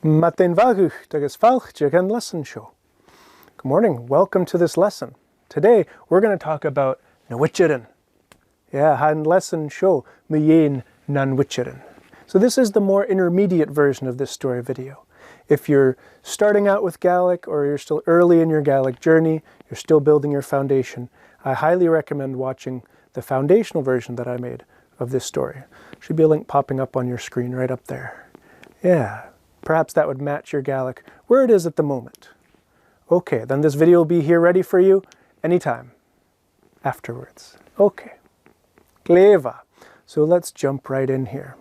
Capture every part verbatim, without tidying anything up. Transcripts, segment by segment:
Madainn mhath agus fàilte dhan leasan seo. Good morning, welcome to this lesson. Today we're going to talk about na Witcherean. Yeah, tha an leasan seo mu dheidhinn nan Witcherean. So this is the more intermediate version of this story video. If you're starting out with Gaelic or you're still early in your Gaelic journey, you're still building your foundation, I highly recommend watching the foundational version that I made of this story. Should be a link popping up on your screen right up there. Yeah, perhaps that would match your Gaelic where it is at the moment. Okay, then this video will be here ready for you anytime afterwards. Okay. Glè mhath. So let's jump right in here.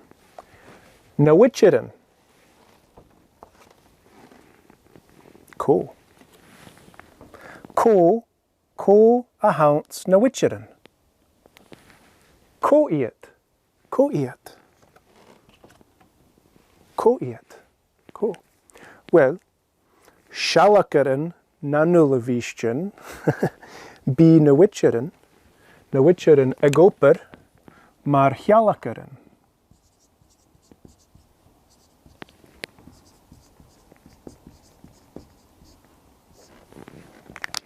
Na Witcherean. Cò. Cò, cò a th' anns na Witcherean? Cò iad? Cò iad? Cò iad? Cò? Well, sealgairean nan uilebheistean, bidh na Witcherean, na Witcherean ag obair mar shealgairean.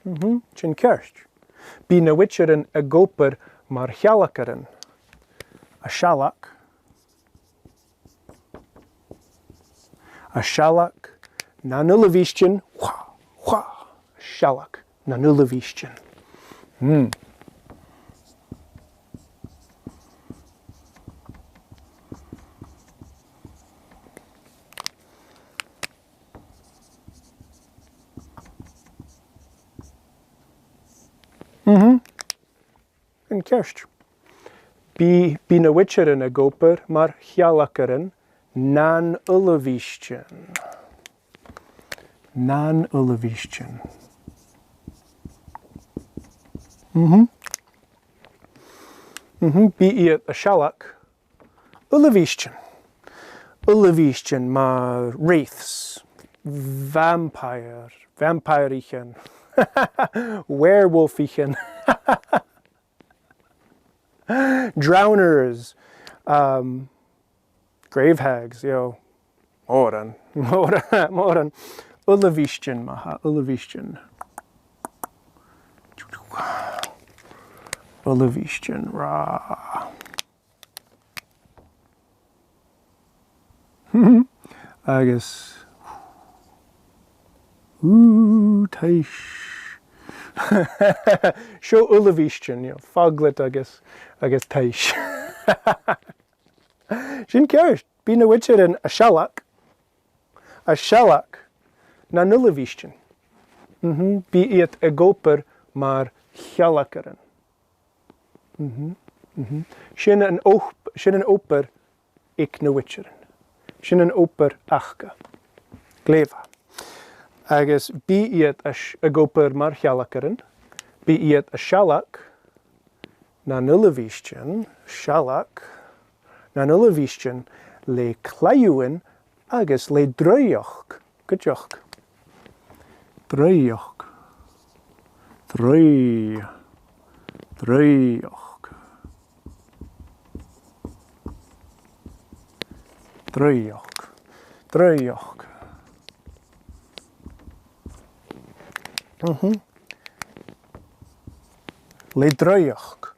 Mhm, sin ceart. Bidh na Witcherean ag obair mar shealgairean. A' sealg. A' sealg nan uilebheistean. Wha, wha. A' sealg nan uilebheistean. Mm. Mhm. An ceart. Bidh, bidh na Witcherean ag obair mar shealgairean nan uilebheistean. Nan uilebheistean. Mhm. Mhm. Bidh iad a' sealg uilebheistean. Uilebheistean mar wraiths, vampire, vampirich, werewolfich, drowners, um, grave hags, you know. Mòran, mòran, mòran. Uilebheistean, ma-thà, uilebheistean. Uilebheistean, ro. Agus, ù, taibhse. Seo uilebheistean, you know, faglet agus, agus taibhse. Sin ceart. Bidh na Witcherean a' sealg, a' sealg nan uilebheistean. Mhm. Bidh iad ag obair mar shealgairean. Mhm, mhm. Sin an op-, sin an obair aig na Witcherean. Sin an obair aca. Glè mhath. Agus bidh iad a' s-, ag obair mar shealgairean. Bidh iad a' sealg nan uilebheistean, sealg nan uilebheistean le claidheamhan agus le draoidheachd. Cuideachd. Draoidheachd. Draoi-, draoidheachd. Draoidheachd. Draoidheachd. Mhm. Le draoidheachd.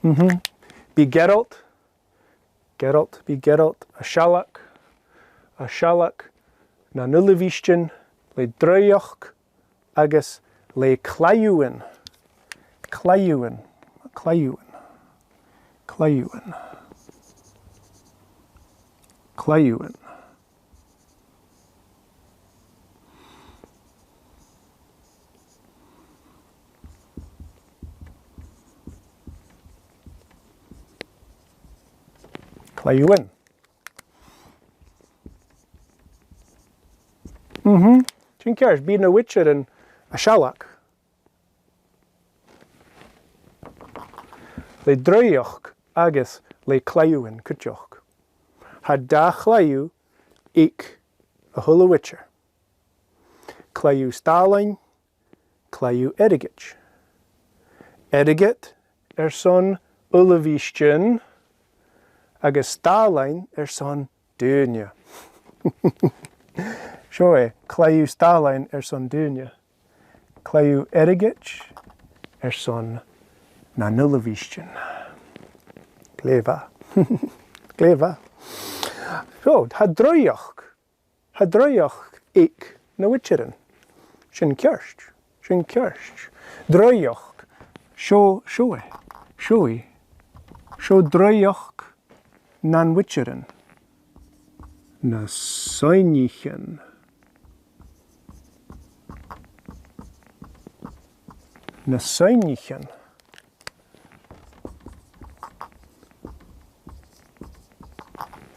Mhm. Bidh Geralt, Geralt, bidh Geralt a' sealg, a' sealg nan uilebheistean le draoidheachd agus le claidheamhan. Claidheamhan. Claidheamhan. Claidheamhan. Claidheamhan. Claidheamhan. Mhm. Sin ceart, bidh na Witcherean a' sealg. Le draoidheachd agus le claidheamhan cuideachd. Tha dà chlaidheamh aig a h-uile Witcher. Claidheamh stàilinn, claidheamh airgid. Airgead airson uilebheistean agus stàilinn airson daoine. Seo e, claidheamh stàilinn airson daoine. Claidheamh airgid airson nan uilebheistean. Glè mhath. Glè mhath. Seo, tha draoidheachd. Tha draoidheachd aig na Witcherean. Sin ceart. Sin ceart. Draoidheachd. Seo, seo e. Seo i. Seo draoidheachd nan Witcherean. Na soidhnichean. Na soidhnichean.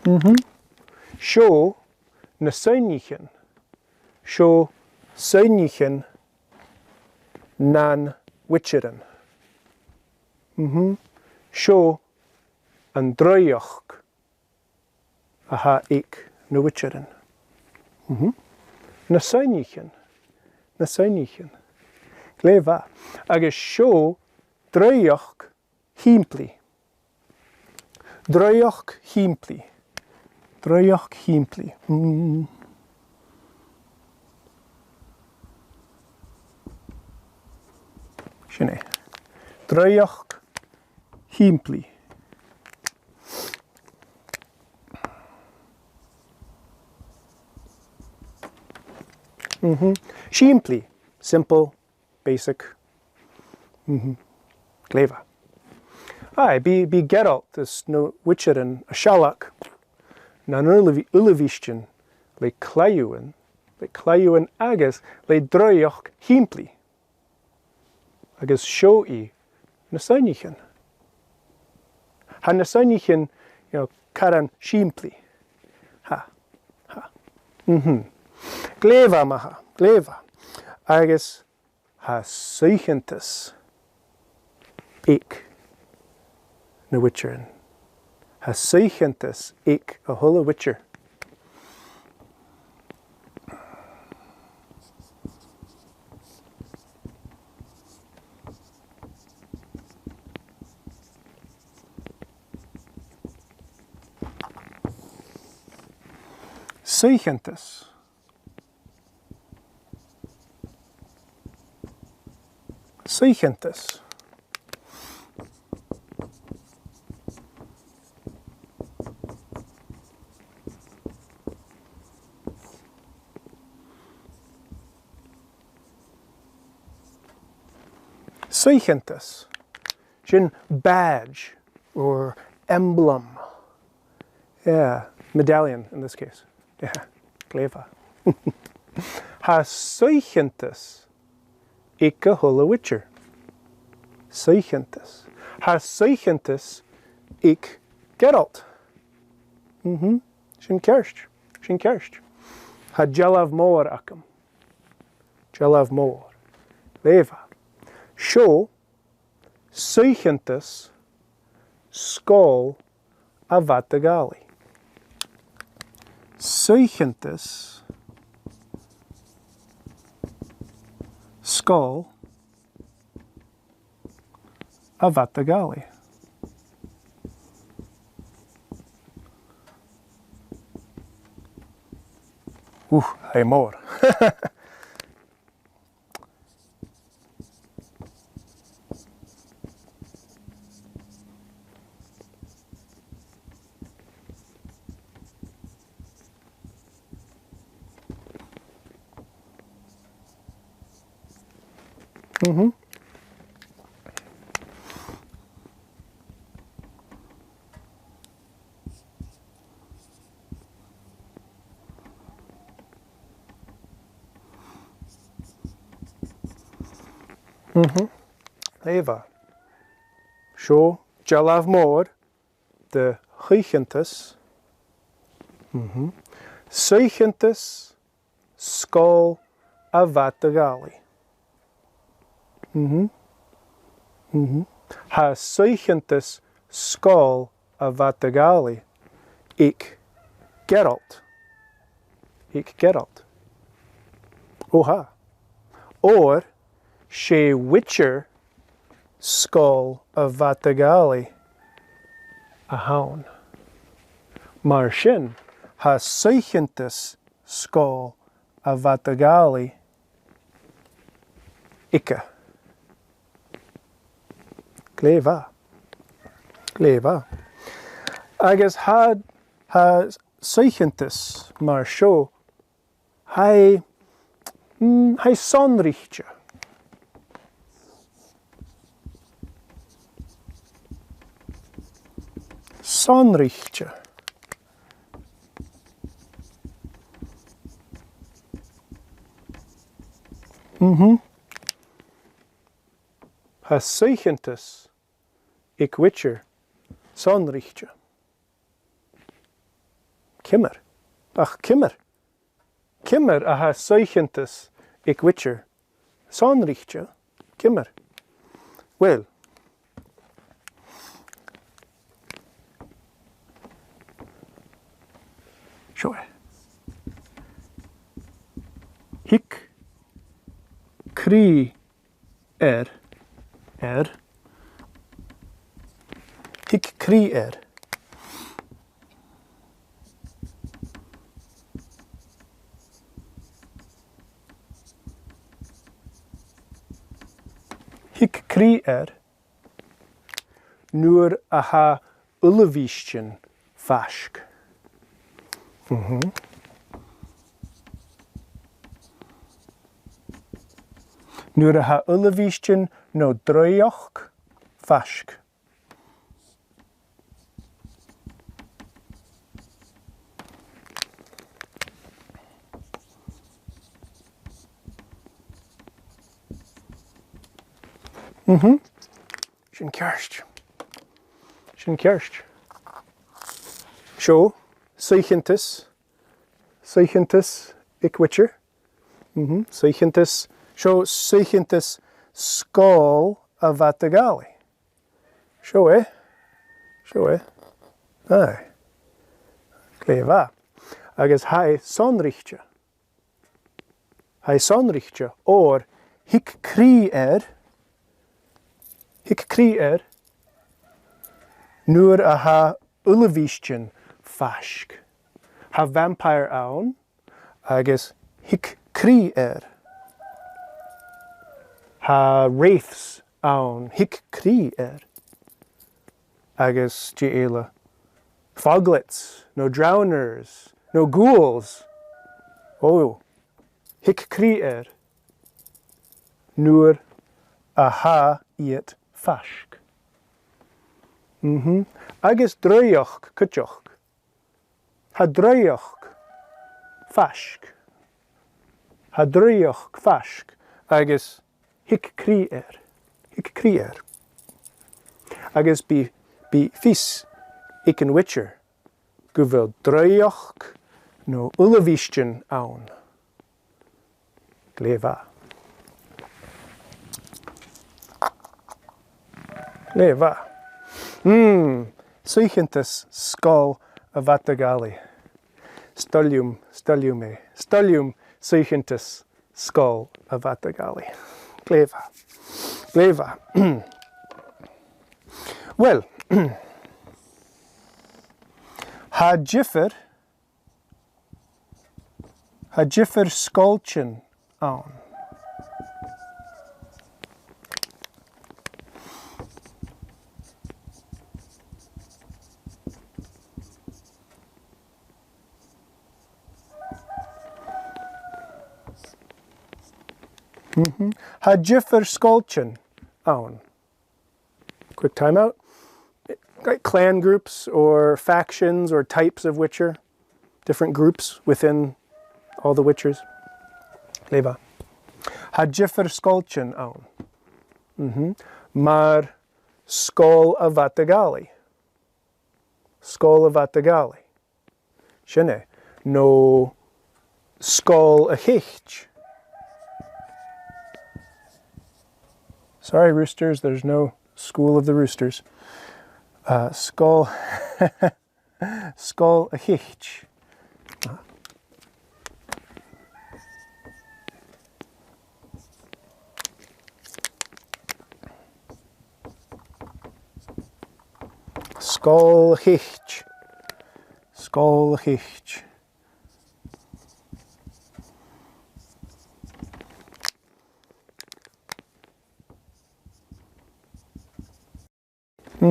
Mhm. Seo na soidhnichean. Seo soidhnichean nan Witcherean. Mhm. Seo an draoidheachd a tha aig na Witcherean. Mhm. Na soidhnichean. Na soidhnichean. Glè mhath. Agus seo draoidheachd shìmplidh. Draoidheachd shìmplidh. Draoidheachd shìmplidh. Mm. Sin e. Draoidheachd shìmplidh. Mhm. Sìmplidh. Simple. Basic. Mhm. Glè mhath. Aye, bidh, bidh Geralt is na Witcherean a' sealg nan uilebh-, uilebheistean le claidheamhan, le claidheamhan agus le draoidheachd shìmplidh. Agus seo i na soidhnichean. Tha na soidhnichean, you know, caran sìmplidh. Tha, tha. Mhm. Glè mhath, ma-thà, glè mhath. Agus tha suaicheantas aig na Witcherean. Tha suaicheantas aig a h-uile Witcher. Suaicheantas. Suaicheantas. Suaicheantas. Sin badge or emblem. Yeah, medallion in this case. Yeah, glè mhath. Tha suaicheantas aig a h-uile Witcher. Suaicheantas. Tha suaicheantas aig Geralt. Mhm. Sin ceart. Sin ceart. Tha dealbh mòr agam. Dealbh mòr. Glè mhath. Seo suaicheantas sgoil a' Mhadaidh-allaidh. Suaicheantas sgoil a' Mhadaidh-allaidh. Ù, tha e mòr. Mhm. Mhm. Glè mhath. Seo dealbh mòr de shuaicheantas. Mhm. Suaicheantas sgoil a' Mhadaidh-allaidh. Mhm. Mhm. Tha suaicheantas sgoil a' Mhadaidh-allaidh aig Geralt. Aig Geralt. Ò tha. Oir 's e Witcher sgoil a' Mhadaidh-allaidh a th' ann. Mar sin, Tha suaicheantas Sgoil a' Mhadaidh-allaidh aige. Glè mhath. Glè mhath. Agus tha, tha suaicheantas mar seo, tha e, mm, tha e sònraichte. Sònraichte. Mhm. Tha suaicheantas aig Witcher sònraichte. Ciamar? Ach ciamar? Ciamar a tha suaicheantas aig Witcher sònraichte? Ciamar? Uill. Seo e. Thig crith air, air. Thig crith air. Thig crith air nuair a tha uilebheistean faisg. Mhm. Nuair a tha uilebheistean no draoidheachd faisg. Mhm. Sin ceart. Sin ceart. Seo, suaicheantas. Suaicheantas aig Witcher. Mhm, suaicheantas. Seo, suaicheantas Sgoil a' Mhadaidh-allaidh. Seo e. Seo e. Aye. Glè mhath. Agus tha e sònraichte. Tha e sònraichte, oir thig crith air, thig crith air, nuair a tha uilebheistean faisg. Tha vampire ann, agus thig crith air. Tha wraiths ann, thig crith air. Agus dè eile? Foglets, no drowners, no ghouls. Ò, thig crith air. Nuair a tha iad faisg. Mhm. Agus draoidheachd cuideachd. Tha draoidheachd faisg. Tha draoidheachd faisg agus thig crith air. Thig crith air. Agus bidh, bidh fios aig an Witcher gu bheil draoidheachd no uilebheistean ann. Glè mhath. Glè mhath. Mm, suaicheantas Sgoil a' Mhadaidh-allaidh. 'S toil leam, 's toil leam e. 'S toil leam suaicheantas Sgoil a' Mhadaidh-allaidh. Glè mhath. Glè mhath. Uill, tha diofar Tha diofar sgoiltean ann. Mhm. Tha diofar sgoiltean ann. Quick timeout. Like clan groups or factions or types of Witcher, different groups within all the Witchers. Glè mhath. Tha diofar sgoiltean ann. Mhm. Mar Sgoil a' Mhadaidh-allaidh. Sgoil a' Mhadaidh-allaidh. Sin e. No Sgoil a' Chait. Sorry, Roosters, there's no School of the Roosters. Uh, Sgoil, Sgoil a' Chait. Sgoil a' Chait. Sgoil a' Chait.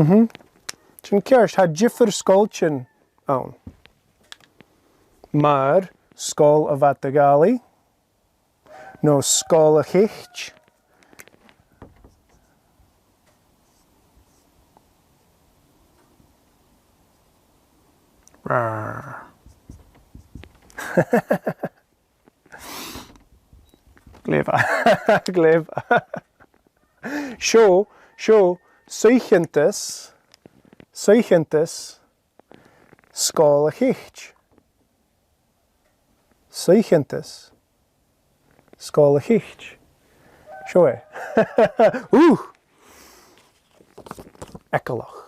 Mhm. Sin ceart, tha diofar sgoiltean ann. Mar Sgoil a' Mhadaidh-allaidh, no Sgoil a' Chait. Rar. Glè mhath. Glè mhath. Seo, seo, suaicheantas, suaicheantas Sgoil a' Chait. Suaicheantas Sgoil a' Chait. Seo e. Ù! Eagalach.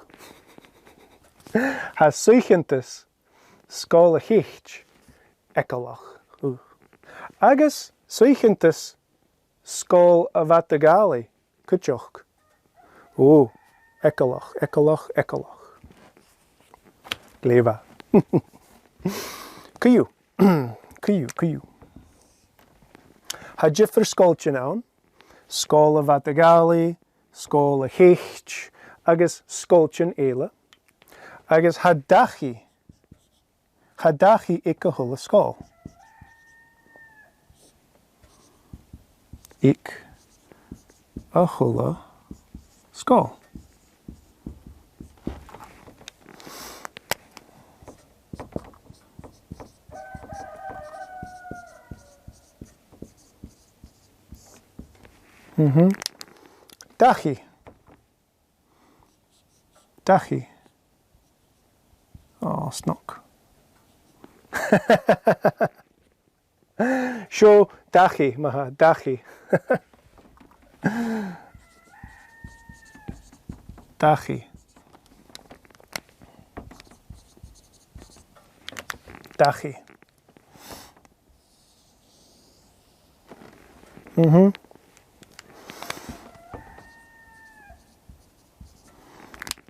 Tha suaicheantas Sgoil a' Chait eagalach. Ù. Agus suaicheantas Sgoil a' Mhadaidh-allaidh cuideachd. Ò, eagalach, eagalach, eagalach. Glè mhath. Co-dhiù, co-dhiù, co-dhiù. Tha diofar sgoiltean ann, Sgoil a' Mhadaidh-allaidh, Sgoil a' Chait, agus sgoiltean eile. Agus tha dachaigh Tha dachaigh aig a h-uile sgoil. Aig a h-uile sgoil. Mhm. Dachaigh. Dachaigh. Ò, snog. Seo dachaigh, ma-thà, dachaigh. Dachaigh. Dachaigh. Mhm.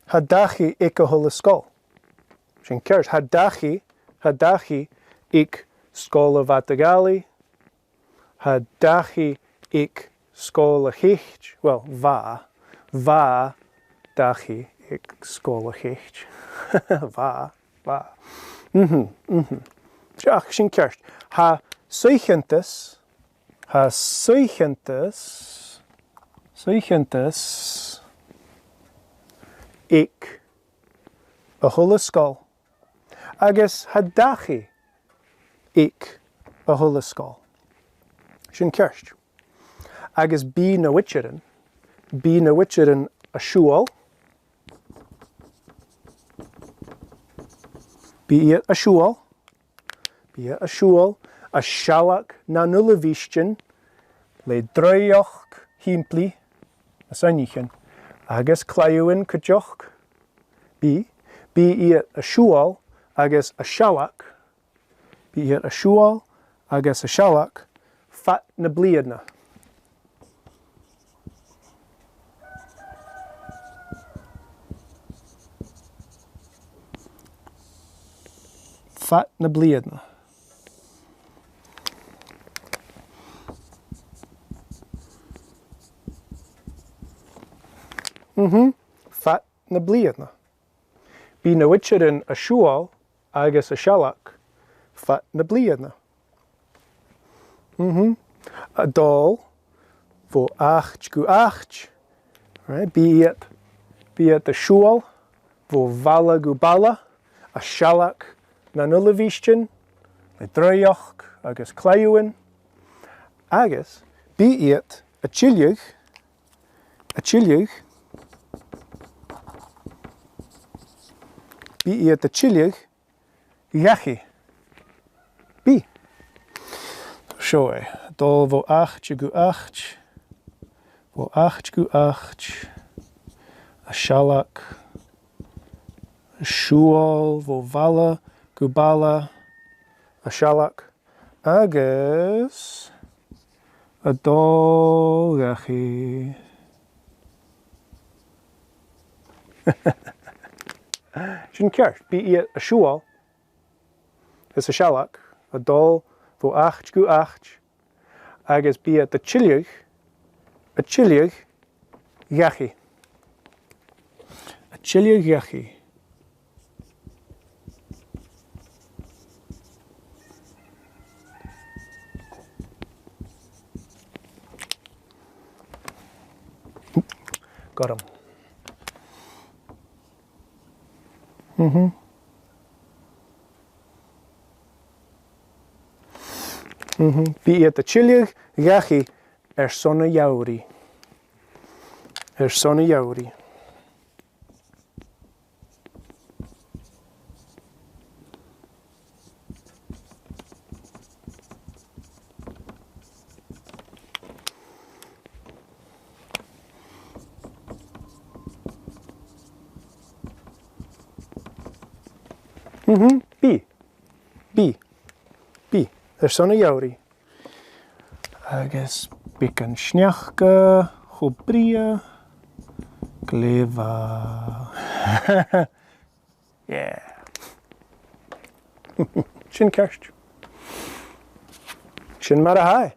Tha dachaigh aig a h-uile sgoil. Sin ceart, tha dachaigh, tha dachaigh aig Sgoil a' Mhadaidh-allaidh, tha dachaigh aig Sgoil a' Chait, well, bha, bha dachaigh aig Sgoil a' Chait. Bha, bha. Mhm, mhm. Ach sin ceart. Tha suaicheantas, tha suaicheantas, suaicheantas aig a h-uile sgoil. Agus tha dachaigh aig a h-uile sgoil. Sin ceart. Agus bidh na Witcherean, bidh na Witcherean a' siubhal, bidh iad a' siubhal, bidh iad a' siubhal, a' sealg nan uilebheistean le draoidheachd shìmplidh, na soidhnichean, agus claidheamhan cuideachd, bidh, bidh iad a' siubhal agus a' sealg, bidh iad a' siubhal agus a' sealg fad na bliadhna. Fad na bliadhna. Mhm. Fad na bliadhna. Bidh na Witcherean a' siubhal agus a' sealg fad na bliadhna. Mhm. A' dol bho àite gu àite. Right? Bidh iad, bidh iad a' siubhal bho bhaile gu baile, a' sealg nan uilebheistean le draoidheachd agus claidheamhan, agus bidh iad a' tilleadh, a' tilleadh, bidh iad a' tilleadh dhachaigh. Bidh. Seo e. A' dol bho àite gu àite, bho àite gu àite, a' sealg, a' siubhal bho bhaile gu baile, a' sealg, agus a' dol dhachaigh. Sin ceart, bidh iad a' siubhal is a' sealg, a' dol bho àite gu àite, agus bidh iad a' tilleadh, a' tilleadh dhachaigh. A' tilleadh dhachaigh. Gorm. Mhm. Mhm. Bidh iad a' tilleadh dhachaigh airson a' gheamhraidh. Airson a' gheamhraidh. Mhm, bidh. Bidh. Bidh. Airson a' gheamhraidh. Agus beagan sneachda, cho brèagha. Glè mhath. Yeah. Sin ceart. Sin mar a tha e.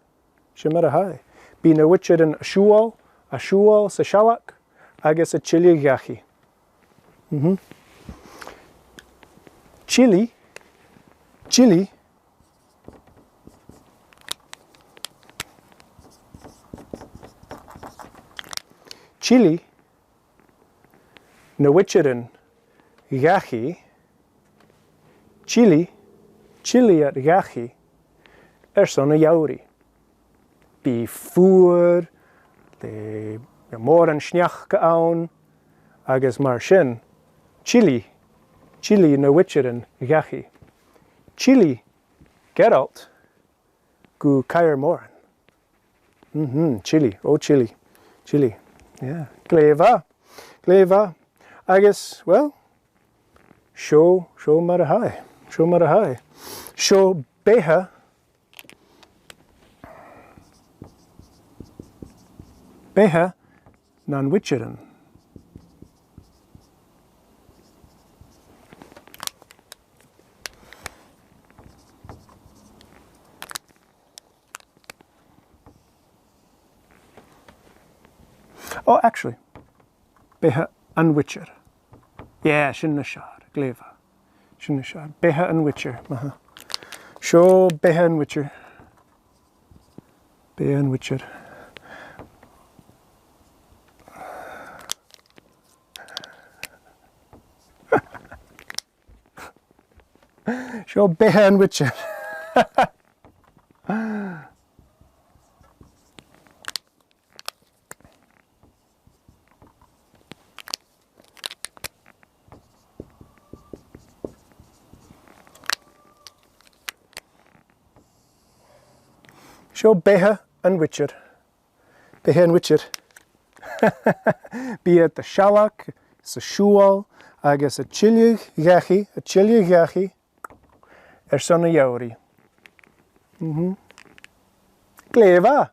Sin mar a tha e. Bidh na Witcherean a' siubhal, a' siubhal sa sealg agus a' tilleadh dhachaigh. Mhm. Chili, chili, chili, na Witcherean dhachaigh, chili, chili iad dhachaigh airson a' gheamhraidh. Bidh fuar, le, le mòran sneachda ann, agus mar sin, chili, chili na Witcherean dhachaigh. Chili Geralt gu Kaer Morhen. Mhm, chili, oh chili, chili. Yeah, glè mhath, glè mhath. Agus, well, seo, seo mar a tha e, seo mar a tha e. Seo beatha, beatha nan Witcherean. Oh, actually, beatha an Witcher. Yeah, sin nas fheàrr, glè mhath. Sin nas fheàrr. Beatha an Witcher, math. Seo beatha an Witcher. Beatha an Witcher. Seo beatha an Witcher. Seo beatha an Witcher. Beatha an Witcher. Bidh iad a' sealg, 's a' siubhal, agus a' tilleadh dhachaigh, a' tilleadh dhachaigh, airson a' gheamhraidh. Mhm. Glè mhath,